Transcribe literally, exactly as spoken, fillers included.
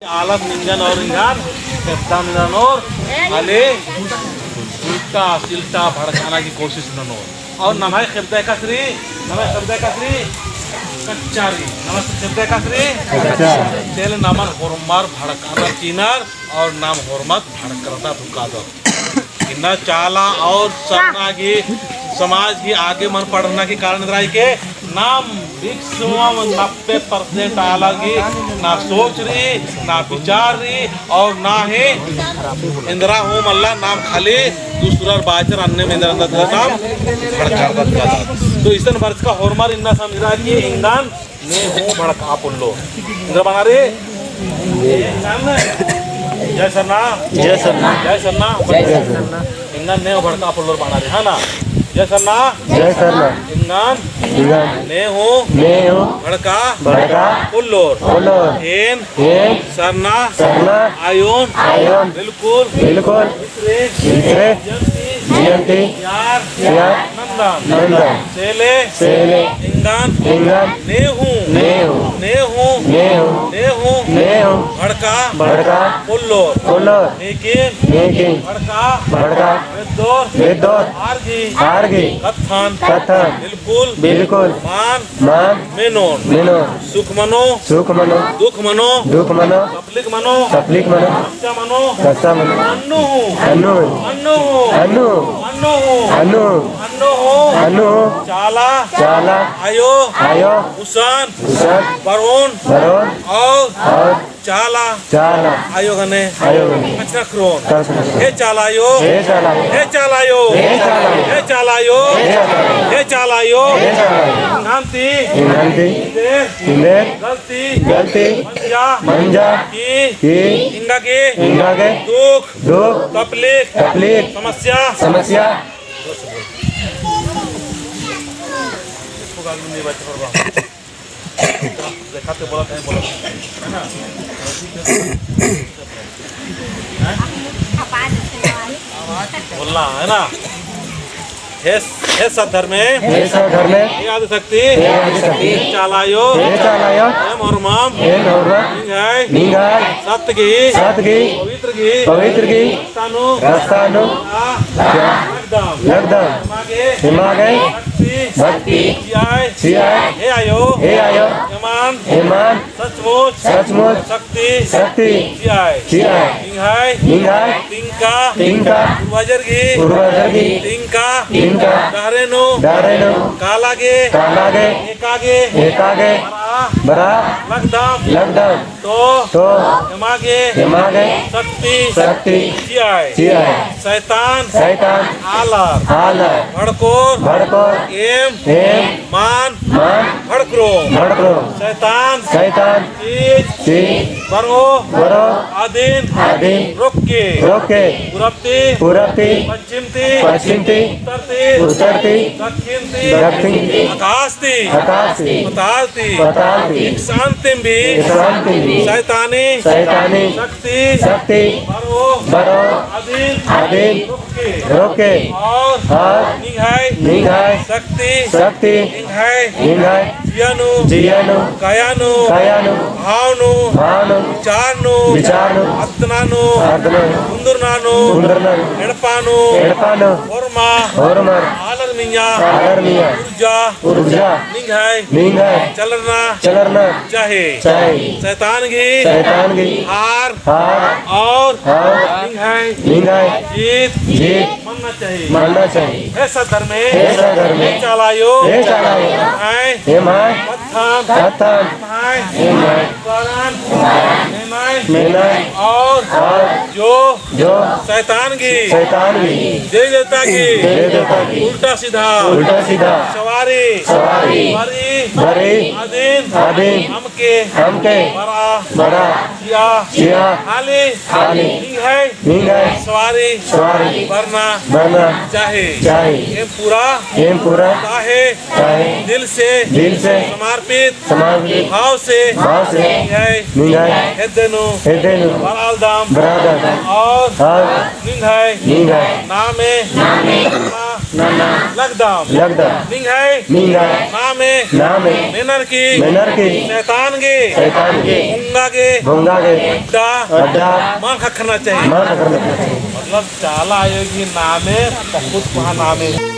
आलर निंगन और एंगन खेपता ननोर, खाली उल्टा सिल्टा भड़काना की कोशिश ननोर। और नम्है खेपदा एकासे रई, नम्है खेपदा एकासे रई, कच्चा रई, नम्है खेपदा एकासे रई, कच्चा। तेले नमन होरमर भड़काना चिअनर और नाम होरमत भड़करदत हुक्कादत। इन्ना चाला और सरना गही समाज गही आगे मल बढ़ना की कारण रई के नाम विश्व में नब्बे percent आलर गही ना सोच रई, ना विचार रई और ना ही एन्दरा हूँ मल्ला नाम खाली दूसरर बाचर अन्नेम एन्दरा एन्दरा नाम भड़करदत कादत। तो इसन बरचका होरमर इन्ना समझरआ कि एंगन ने हूँ भड़कआ पोल्लोर। एन्दरा बअना रई? जय सरना। जय सरना। जय सरना। जय सरना। एंगन ने हूँ भड़कआ पोल्लोर बअना रई, है ना? जय सरना। जय सरना। एंगन एंगन ने हूँ ने हूँ भड़कआ भड़कआ पोल्लोर। पोल्लोर। एन एन सरना सरना आयोन आयोन बिल्कुल बिल्कुल बिल्कुल इसरे इसरे जियन्ती जियन्ती यार यार नन्दन नन्दन सेले सेले एंगन एंगन ने हूँ ने हूँ ने हूँ ने हूँ ने हूँ ने हूँ भड़कआ भड़कआ पोल्लोर। पोल्लोर। लेकिन लेकिन भड़कआ भड़कआ बेद्दोर बेद्दोर आर गही आर गही कत्थन कत्थन बिल्कुल बिल्कुल मान मान मेनोन मेनोन सुख मनो सुख मनो दुख मनो दुख मनो तकलीफ मनो तकलीफ मनो कच्चा मनो कच्चा मनो अन्नु हूँ अन्नु हूँ अन्नु हूँ अन्नु हूँ अन्नु हूँ अन्नु हूँ अन्नु हूँ चाला चाला आयो आयो उसन उसन बरओन बरओन और और चाला चाला आयो गने आयो गने कछनखरोन कछनखरोन। हे चाला आयो हे चाला आयो हे चाला आयो हे चाला आयो हे चाला आयो हे चाला आयो हे चाला आयो। एंगन ती एंगन ती एन्देर एन्देर गलती गलती मंजा मंजा की की एंगा गे एंगा गे दुख दुख तकलीफ तकलीफ समस्या समस्या देखा तो बोला, कहीं बोला। है ना? हैं? बोलना, है ना? हे, हे सत धर्मे। हे सत धर्मे। हे आदिशक्ति। हे आदिशक्ति। हे चाला आयो। हे चाला आयो। एम होरमम। एम होरमम। निंग्है। निंग्है। सत गही। सत गही। पवित्र गही। पवित्र गही। रस्ता नू। रस्ता नू। आ। लगदम। लगदम। एमा गे। एमा गे। भक्ति। भक्ति। चिआय। चिआय। हे आयो। हे आयो। एमन। एमन। सचमुच। सचमुच। शक्ति। शक्ति। चिआय। चिआय। निंग्है। निंग्है। तिंका। तिंका। पूर्वजर गही। पूर्वजर गही। तिंका। तिंका। डहरे नू। डहरे नू। काला गे। काला गे। एका गे। एका गे। बरआ। बरआ। लगदम। लगदम। तो, तो, एमा गे, एमा गे, शक्ति, शक्ति, चिआय, चिआय, शैतान, शैतान, आलर, आलर, भड़कोर, भड़कोर, एम, एम, मान, मान, भड़करो, भड़करो, शैतान, शैतान, तीज, तीज, बरओ, बरओ, अदिन, अदिन, रोक्के, रोक्के, पूरब ती, पूरब ती, पश्चिम ती, पश्चिम ती, उत्तर ती, उत्तर ती, दक्षिण ती, दक्षिण ती, आकाश ती, आकाश ती, पताल ती, पताल ती, एकसांतिम भी, एकसांतिम भी, शैतानी, शैतानी, शक्ति, शक्ति, बरओ, बरओ, अदिन, अदिन, रोक्के, रोक्के, और, और, निंग्है, निंग्है, शक्ति, शक्ति, निंग्है, निंग्है, जिया नू, जिया नू, काया नू, काया नू, भाव नू, भाव नू, विचार नू, विचार नू, अतना नू, अतना नू, उन्दुरना नू, उन्दुरना नू, एड़पा नू, एड़पा नू, होरमा, होरमा, आलर मइय्याँ, आलर मइय्याँ, ऊर्जा, ऊर्जा, निंग्है, निंग्है, चलरना, चलरना, चाहे, चाहे, शैतान गही, शैतान गही, हार, हार, और, और, निंग्है, निंग्है, जीत, जीत, मन्ना चाही। मन्ना चाही। हे सत धर्मे। हे सत धर्मे। हे चाला आयो। हे चाला आयो। एम्है। एम्है। कत्थन। कत्थन। एम्है। एम्है। मेनय। मेनय। और। और। जो। जो। शैतान गही। शैतान गही। देवी देवता गही। देवी देवता गही। उल्टा सीधा। उल्टा सीधा। सवारी। सवारी। बरई। बरई। अदिन। अदिन। अमके। अमके। बरआ। बरआ। चिआ। चिआ। हाली। हाली। निंग्है। निंग्है। सवारी। सवारी। बरना। बरना। चाही। चाही। एम पूरा। एम पूरा। ताहे। ताहे। दिल से। दिल से। समर्पित। समर्पित। भाव से। भाव से। निंग्है। निंग्है। हेद्दे नू। हेद्दे नू। बरआलदम। बरआलदम। और। और। निंग्है। निंग्है। नामे। नामे। नना। लगदम। लगदम। निंग्है। निंग्है। नामे। नामे। मेनर की। मेनर की। सैतान गे। सैतान गे। भोंगा गे। भोंगा गे। अड्डा। अड्डा। मा ख़क्खरना चाहिए। मा ख़क्खरना चाहिए। मतलब चाला आयो गही नामे बहुत बड़ा नामे।